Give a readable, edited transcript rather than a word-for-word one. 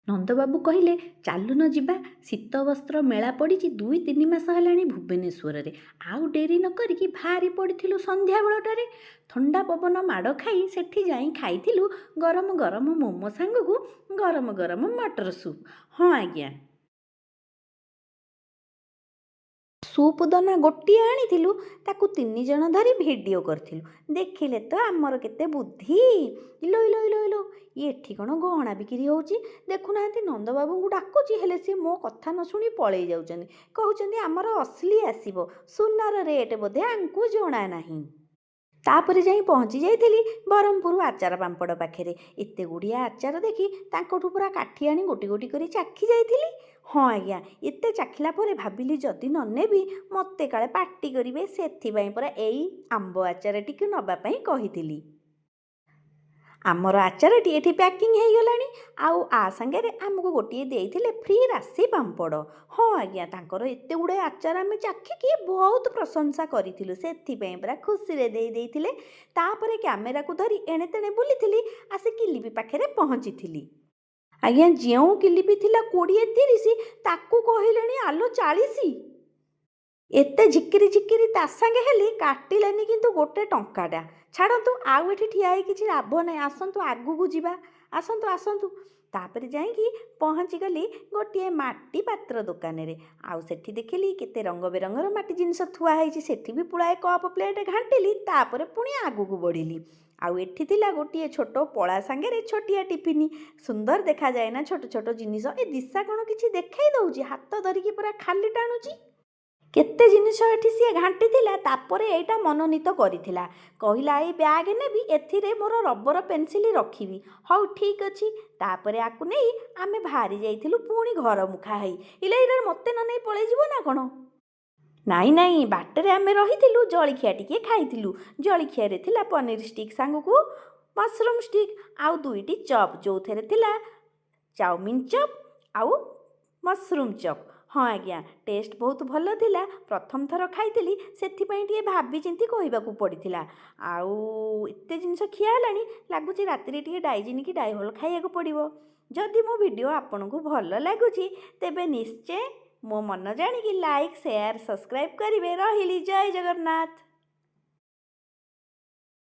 ନନ୍ଦବାବୁ କହିଲେ, ଚାଲୁନ ଯିବା, ଶୀତବସ୍ତ୍ର ମେଳା ପଡ଼ିଛି 2-3 ମାସ ହେଲାଣି ଭୁବନେଶ୍ୱରରେ। ଆଉ ଡେରି ନ କରିକି ବାହାରି ପଡ଼ିଥିଲୁ ସନ୍ଧ୍ୟାବେଳଟାରେ। ଥଣ୍ଡା ପବନ ମାଡ଼ ଖାଇ ସେଠି ଯାଇ ଖାଇଥିଲୁ ଗରମ ଗରମ ମୋମୋ ସାଙ୍ଗକୁ ଗରମ ଗରମ ମଟର ସୁପ୍। ହଁ ଆଜ୍ଞା, ସୁପ୍ ଦନା ଗୋଟିଏ ଆଣିଥିଲୁ, ତାକୁ 3 ଜଣ ଧରି ଭିଡ଼ିଓ କରିଥିଲୁ। ଦେଖିଲେ ତ ଆମର କେତେ ବୁଦ୍ଧି! ଇଲୋ ଇଲୋ ଇଲୋ ଇଲୋ, ଏଠି କ'ଣ ଗହଣା ବିକ୍ରି ହେଉଛି? ଦେଖୁନାହାନ୍ତି, ନନ୍ଦବାବୁଙ୍କୁ ଡାକୁଛି, ହେଲେ ସିଏ ମୋ କଥା ନ ଶୁଣି ପଳେଇ ଯାଉଛନ୍ତି। କହୁଛନ୍ତି ଆମର ଅସଲି ଆସିବ। ସୁନାର ରେଟ୍ ବୋଧେ ଆଙ୍କୁ ଜଣା ନାହିଁ। ତାପରେ ଯାଇ ପହଞ୍ଚି ଯାଇଥିଲି ବ୍ରହ୍ମପୁର ଆଚାର ପାମ୍ପଡ଼ ପାଖରେ। ଏତେ ଗୁଡ଼ିଏ ଆଚାର ଦେଖି ତାଙ୍କଠୁ ପୁରା କାଠି ଆଣି ଗୋଟି ଗୋଟି କରି ଚାଖି ଯାଇଥିଲି। ହଁ ଆଜ୍ଞା, ଏତେ ଚାଖିଲା ପରେ ଭାବିଲି, ଯଦି ନ ନେବି ମୋତେ କାଳେ ପାଟି କରିବେ। ସେଥିପାଇଁ ପରା ଏଇ ଆମ୍ବ ଆଚାରଟିକୁ ନେବା ପାଇଁ କହିଥିଲି। ଆମର ଆଚାରଟି ଏଠି ପ୍ୟାକିଂ ହେଇଗଲାଣି। ଆଉ ଆ ସାଙ୍ଗରେ ଆମକୁ ଗୋଟିଏ ଦେଇଥିଲେ ଫ୍ରି ରାଶି ପାମ୍ପଡ଼। ହଁ ଆଜ୍ଞା, ତାଙ୍କର ଏତେ ଗୁଡ଼ାଏ ଆଚାର ଆମେ ଚାଖିକି ବହୁତ ପ୍ରଶଂସା କରିଥିଲୁ, ସେଥିପାଇଁ ପୁରା ଖୁସିରେ ଦେଇ ଦେଇଥିଲେ। ତାପରେ କ୍ୟାମେରାକୁ ଧରି ଏଣେ ତେଣେ ବୁଲିଥିଲି, ଆସି କିଲିପି ପାଖରେ ପହଞ୍ଚିଥିଲି। ଆଜ୍ଞା, ଯେଉଁ କିଲିପି ଥିଲା 20-30, ତାକୁ କହିଲେଣି ଆଲୋ 40। ଏତେ ଝିକିରି ଝିକିରି ତା ସାଙ୍ଗେ ହେଲି, କାଟିଲେନି କିନ୍ତୁ ଗୋଟେ ଟଙ୍କାଟା। ଛାଡ଼ନ୍ତୁ, ଆଉ ଏଠି ଠିଆ ହେଇ କିଛି ଲାଭ ନାହିଁ। ଆସନ୍ତୁ, ଆଗକୁ ଯିବା। ଆସନ୍ତୁ ଆସନ୍ତୁ। ତାପରେ ଯାଇକି ପହଞ୍ଚିଗଲି ଗୋଟିଏ ମାଟି ପାତ୍ର ଦୋକାନରେ। ଆଉ ସେଠି ଦେଖିଲି କେତେ ରଙ୍ଗ ବେରଙ୍ଗର ମାଟି ଜିନିଷ ଥୁଆ ହେଇଛି। ସେଠି ବି ପୁଳାଏ କପ୍ ପ୍ଲେଟ୍ ଘାଣ୍ଟିଲି। ତାପରେ ପୁଣି ଆଗକୁ ବଢ଼ିଲି। ଆଉ ଏଠି ଥିଲା ଗୋଟିଏ ଛୋଟ ପଳା ସାଙ୍ଗରେ ଛୋଟିଆ ଟିଫିନି। ସୁନ୍ଦର ଦେଖାଯାଏ ନା ଛୋଟ ଛୋଟ ଜିନିଷ? ଏ ଦିଶା କ'ଣ କିଛି ଦେଖେଇ ଦେଉଛି? ହାତ ଧରିକି ପୁରା ଖାଲି ଟାଣୁଛି। କେତେ ଜିନିଷ ଏଠି ସିଏ ଘାଣ୍ଟିଥିଲା। ତାପରେ ଏଇଟା ମନୋନୀତ କରିଥିଲା। କହିଲା, ଏଇ ବ୍ୟାଗ୍ ନେବି, ଏଥିରେ ମୋର ରବର ପେନସିଲ୍ ରଖିବି। ହଉ, ଠିକ୍ ଅଛି। ତାପରେ ଆକୁ ନେଇ ଆମେ ବାହାରି ଯାଇଥିଲୁ ପୁଣି ଘର ମୁଖା ହେଇ। ଇଲେ ଇଲେ, ମୋତେ ନ ନେଇ ପଳେଇଯିବ ନା କ'ଣ? ନାଇଁ ନାଇଁ, ବାଟରେ ଆମେ ରହିଥିଲୁ, ଜଳଖିଆ ଟିକିଏ ଖାଇଥିଲୁ। ଜଳଖିଆରେ ଥିଲା ପନିର ଷ୍ଟିକ୍ ସାଙ୍ଗକୁ ମସରୁମ୍ ଷ୍ଟିକ୍ ଆଉ ଦୁଇଟି ଚପ୍, ଯେଉଁଥିରେ ଥିଲା ଚାଉମିନ୍ ଚପ୍ ଆଉ ମସରୁମ୍ ଚପ୍। ହଁ ଆଜ୍ଞା, ଟେଷ୍ଟ ବହୁତ ଭଲ ଥିଲା। ପ୍ରଥମ ଥର ଖାଇଥିଲି, ସେଥିପାଇଁ ଟିକେ ଭାବିଚିନ୍ତି କହିବାକୁ ପଡ଼ିଥିଲା। ଆଉ ଏତେ ଜିନିଷ ଖିଆ ହେଲାଣି, ଲାଗୁଛି ରାତିରେ ଟିକେ ଡାଇଜିନ୍ କି ଡାଇହୋଲ୍ ଖାଇବାକୁ ପଡ଼ିବ। ଯଦି ମୋ ଭିଡ଼ିଓ ଆପଣଙ୍କୁ ଭଲ ଲାଗୁଛି, ତେବେ ନିଶ୍ଚୟ ମୋ ମନ ଜାଣିକି ଲାଇକ୍, ସେୟାର, ସବସ୍କ୍ରାଇବ୍ କରିବେ। ରହିଲି, ଜୟ ଜଗନ୍ନାଥ।